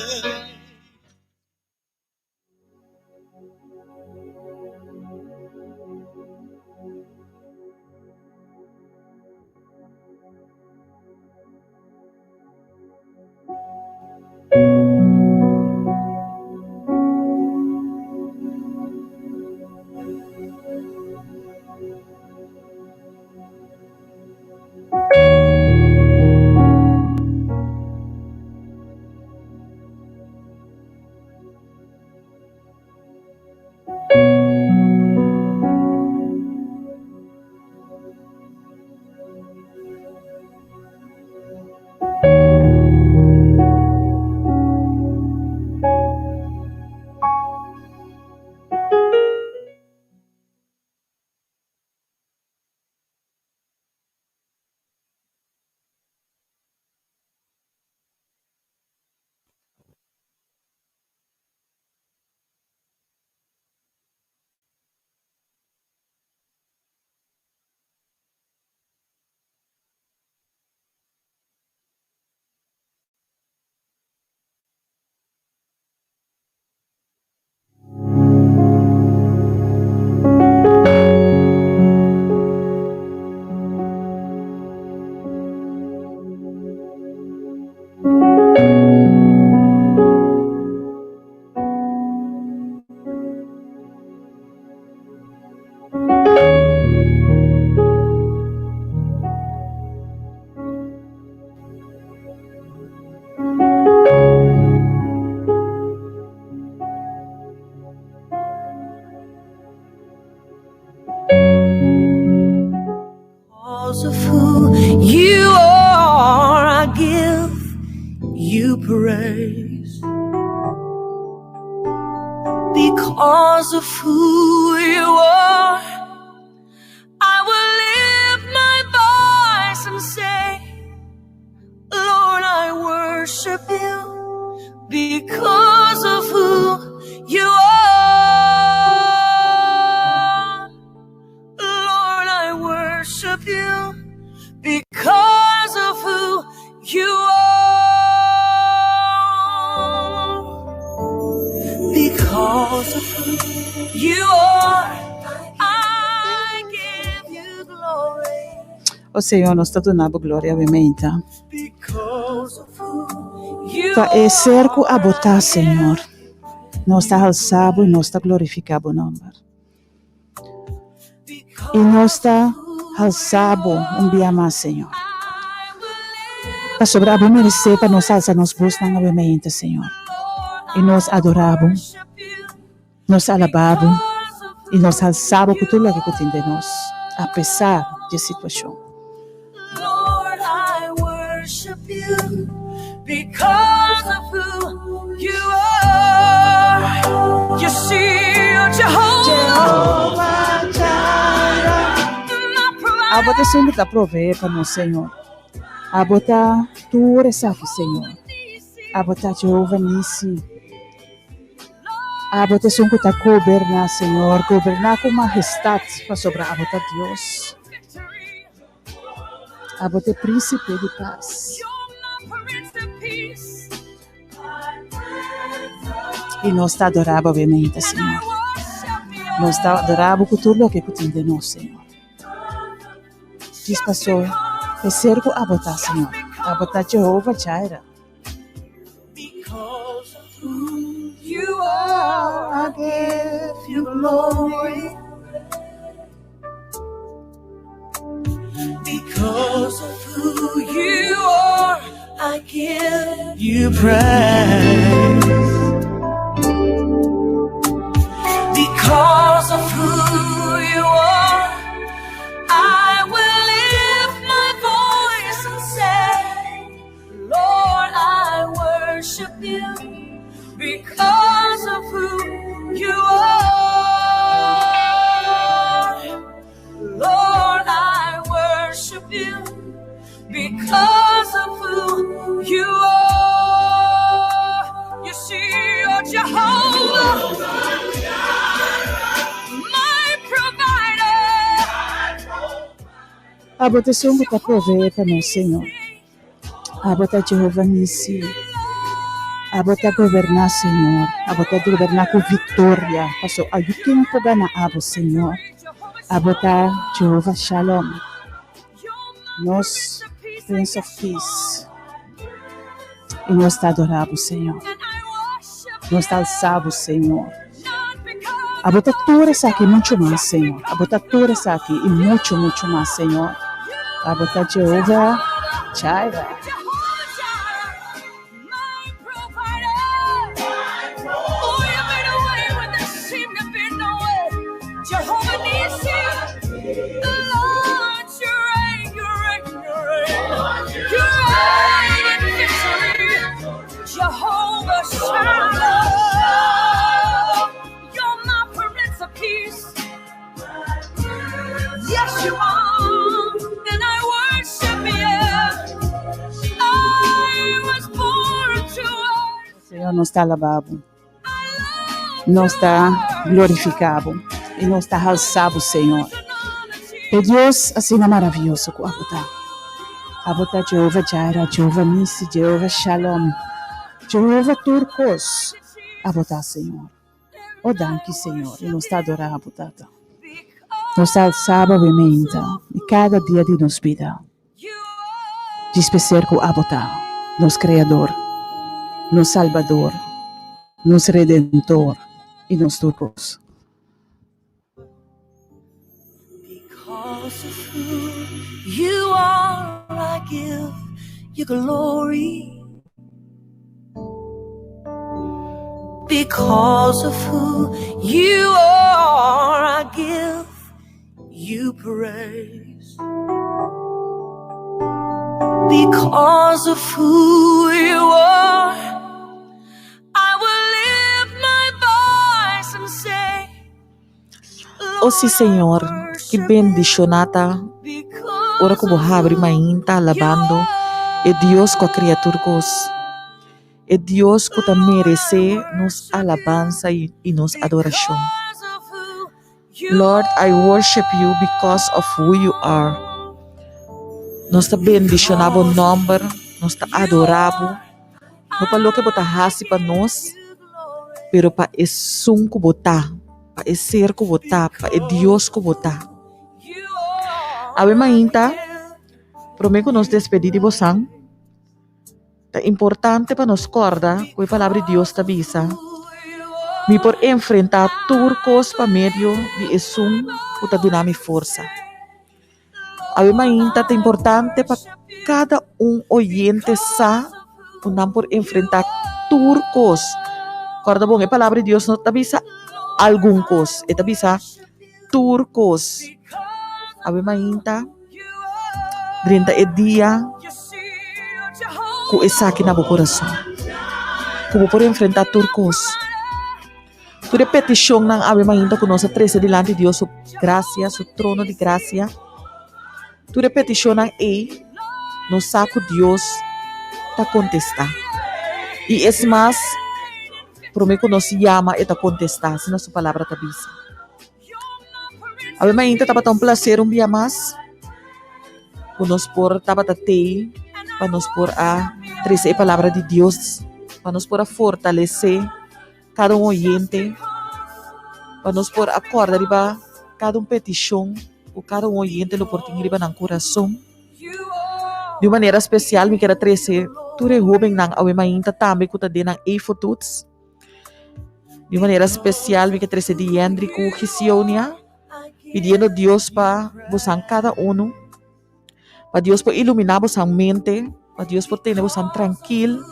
B: Because of who you are, I will lift my voice and say, Lord, I worship you because of who you are. Lord, I worship you because of who you are. Because of who you are, I give you glory.
C: O Señor, nos ta duna bo gloria awe mainta.
B: Because of who you
C: Pa e ser ku
B: are,
C: abo ta,
B: I
C: Señor.
B: give
C: Nos ta halsa bo i nos ta glorifiká bo nòmber. I nos ta halsa bo un bia mas, Señor. Pasobra abo meresé pa nos alsa nos bosnan awe mainta, Señor. I nos adorá bo, nos alabá bo i nos halsa bo ku tur loke ku tin den nos, apesar di e situashon.
B: Lord, I worship you because of who you are. You see, you're Jehovah, my provider.
C: Abo ta esun ku ta proveé pa nos, Señor. Abo ta tur esaki, Señor. Abo ta Jehovah Nissi. Abo ta esun ku ta goberná, Señor. Goberná ku mahestat, pasobra abo ta Dios. Abo ta e Príncipe di Pas. I nos ta adorá bo awe, Señor. Nos ta adorá bo ku tur loke ku tin den nos, Señor. Djis pasó e ser ku abo ta, Señor. Abo ta Jehovah Jireh.
B: Because of who you are, I give you glory. Because of who you are, I give you praise. Because of who you are, I will lift my voice and say, Lord, I worship you because of who you are. Lord, I worship you because of who you are. You see, you're Jehovah, my provider.
C: Abo ta esun ku ta proveé pa nos, Señor. Abo ta Jehovah Nissi. Abo ta goberná, Señor. Abo ta goberná ku viktoria. Paso ayu ken por gana abo, Señor. Abo ta Jehovah Shalom. Nos Prince of Peace. I nos ta adorá bo, Señor. Nos ta alsa bo, Señor. Abo ta tur esaki i muchu mas, Señor. Abo ta tur esaki i muchu, muchu mas, Señor. Abo ta Jehovah Jireh.
B: Jehovah Jireh, my provider. Oh, you made a way when there seemed to be no way. Jehovah Nissi, the Lord, you reign, you reign, you reign. You reign in victory. Jehovah Shalom, you're my Prince of Peace. Yes, you are, and I worship you. I was born to worship.
C: Señor, nos ta alabá bo. Nos ta glorifiká bo. I nos ta halsa bo, Señor. E Dios asina maravioso ku abo ta. Abo ta Jehovah Jireh, Jehovah Nissi, Jehovah Shalom, Jehovah tur kos. Abo ta, Señor. O danki, Señor. I nos ta adorá bo, Tata. Nos ta alsa bo mainta i kada dia di nos bida. Djis p'e ku abo ta, nos Kreador, nos Salbador, nos Redentor i nos tur kos.
B: Because of who you are, I give you glory. Because of who you are, I give you praise. Because of who you are, I will lift my voice.
D: O sí, Señor, ki bendishoná ta ora ku bo habri mainta alabando e Dios ku a kria tur kos, e Dios ku ta meresé nos alabansa i nos adorashon. Lord, I worship you because of who you are. Nos ta bendishoná bo nòmber, nos ta adorá bo. No pa loke bo ta hasi pa nos, pero pa esun ku bo ta, pa e ser ku bo ta, pa e Dios ku bo ta. Awe mainta, promé ku nos despedí di bosan, ta importante pa nos kòrda ku e Palabra di Dios ta bisa, Mi por enfrentá tur kos pa medio di esun ku ta duna mi forsa. Awe mainta ta importante pa kada un oyente sa ku nan por enfrentá tur kos. Kòrda bon, e Palabra di Dios no ta bisa algun kos, e ta bisa tur kos. Awe mainta drenta e dia ku esaki na bo kurason, ku bo por enfrentá tur kos. Tur e petishonnan awe mainta ku nos a trese dilanti Dios su grasia, su trono di grasia, tur e petishonnan ei nos sa ku Dios ta kontestá. I es mas, promé ku nos yama e ta kontestá, asina su palabra ta bisa. Awe mainta tabata un plaser un bia mas ku nos por tabata tei pa nos por a trese e palabra di Dios, pa nos por a fortalesé kada un oyente, pa nos por a kòrda riba kada un petishon ku kada un oyente lo por tin riba nan kurason. Di un manera spesial mi kier a trese tur e hóbennan awe mainta tambe ku ta den nan efotoets. Di un manera spesial mi ke trese di Yendri ku Gisionia, pidiendo Dios pa bosan kada uno, pa Dios por iluminá bosan mente, pa Dios por tene bosan trankil,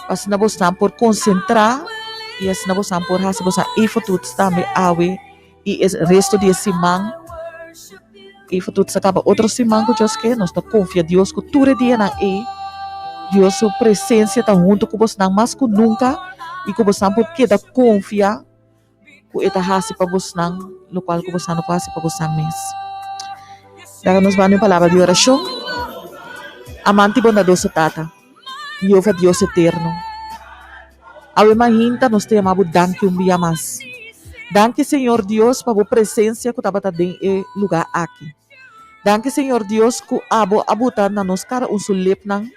D: pa asina bosan por konsentrá i asina bosan por hasi bosan efotuts tambe awe i e resto di e siman. Efotuts ta kaba otro siman ku Dios ke, nos ta konfia Dios ku tur e dianan ei Dios su presensia ta huntu ku bosnan mas ku nunka i ku bosnan por keda konfia ku e ta hasi pa bosnan lokual ku bosnan no por hasi pa bosnan mes. Laga nos banda un palabra di orashon. Amante i bondadoso Tata, Yehova Dios eterno, awe mahinta nos ta yama bo danki un bia mas. Danki Señor Dios pa bo presensia ku tabata den e lugá aki. Danki Señor Dios ku abo a buta na nos kada un su lepnan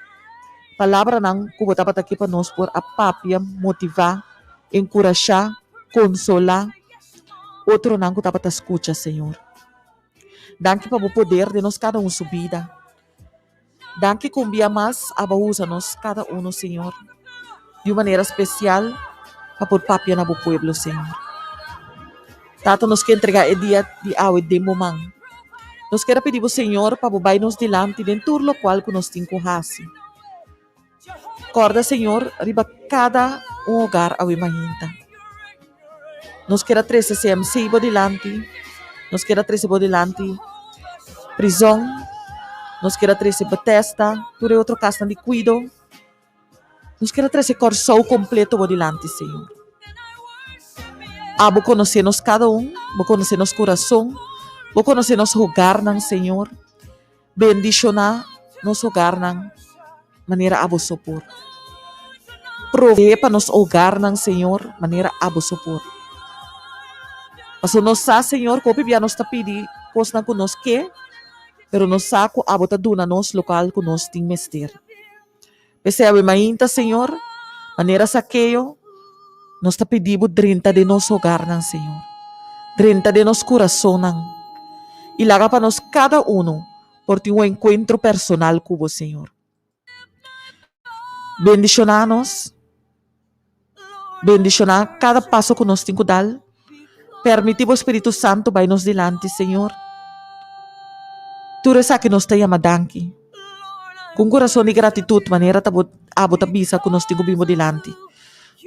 D: palabranan ku bo tabata ke pa nos por a papia, motivá, enkurashá, konsolá otronan ku tabata skucha Señor. Danki pa bo poder den nos kada un su bida. Danki ku un bia mas abo a usa nos kada uno, Señor, di un manera spesial pa por papia na bo pueblo, Señor. Tata, nos ke entregá e dia di awe den bo man. Nos kier a pidi bo, Señor, pa bo bai nos dilanti den tur lokual ku nos tin ku hasi. Kòrda, Señor, riba kada un hogar awe mainta. Nos kier a trese CMC bo dilanti, nos kier a trese bo dilanti prizòn, nos kier a trese Bethesda, tur e otro kasnan di kuido. Nos kier a trese Kòrsou kompleto bo dilanti, Señor. Abo konosé nos kada un, bo konosé nos kurason, bo konosé nos hogarnan, Señor. Bendishoná nos hogarnan manera abo so por. Proveé pa nos hogarnan, Señor, manera abo so por. Pasobra nos sa, Señor, ku hopi bia nos ta pidi kosnan ku nos ke, pero nos sa ku abo ta duna nos lokal ku nos tin mester. P'esei awe mainta, Señor, manera Sakeo, nos ta pidi bo drenta den nos hogarnan, Señor. Drenta den nos kurasonnan i laga pa nos kada uno por tin un enkuentro personal ku bo, Señor. Bendishoná nos. Bendishoná kada paso ku nos tin ku dal. Permití bo Spiritu Santu bai nos dilanti, Señor. Tur esaki nos ta yama danki. Ku un kurason di gratitut, manera ta bo abo ta bisa ku nos tin ku bin bo dilanti.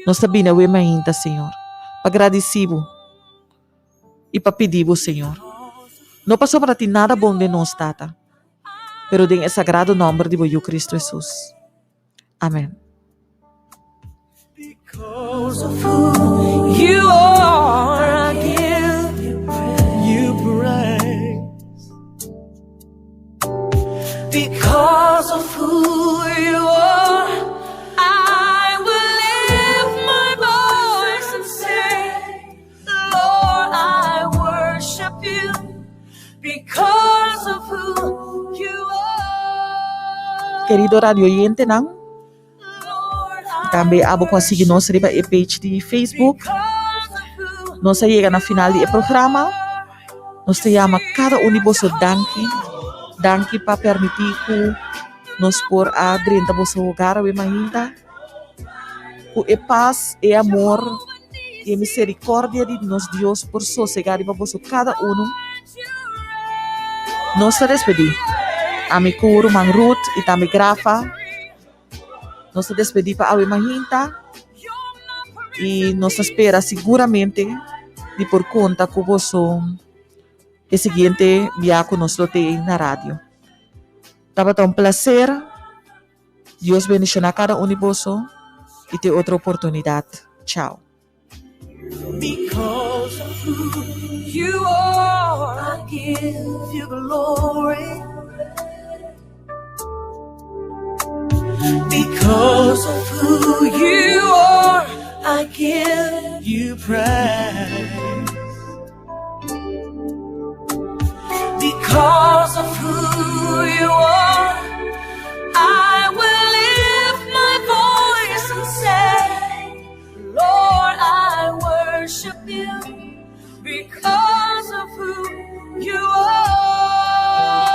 D: Nos ta bini awe mainta, Señor, pa gradisí bo i pa pidi bo, Señor. No pasobra tin nada bon den nos, Tata, pero den e sagrado nòmber di bo Yu Cristo Hesus. Amen.
B: Because of who you are, I give you.
D: Kerido radio oyentenan, tambe abo ku a sigui nos riba e page di Facebook. Nos a yega na final di e programa. Nos ta yama kada un di boso danki. Danki pa permití ku nos por a drenta boso hogar awe mainta. Ku e pas, e amor i e miserikòrdia di nos Dios por sosegá riba boso kada unu. Nos ta despedí. Ami ku ruman Ruth i tambe Grafa. Nos ta despedí pa awe mainta i nos ta spera siguramente di por konta ku boso e siguiente bia ku nos lo tei na radio. Tabata un plaser. Dios bendishoná kada un di boso i te otro oportunidat. Chao.
B: Because of who you are, I give you glory. Because of who you are, I give you praise. Because of who you are.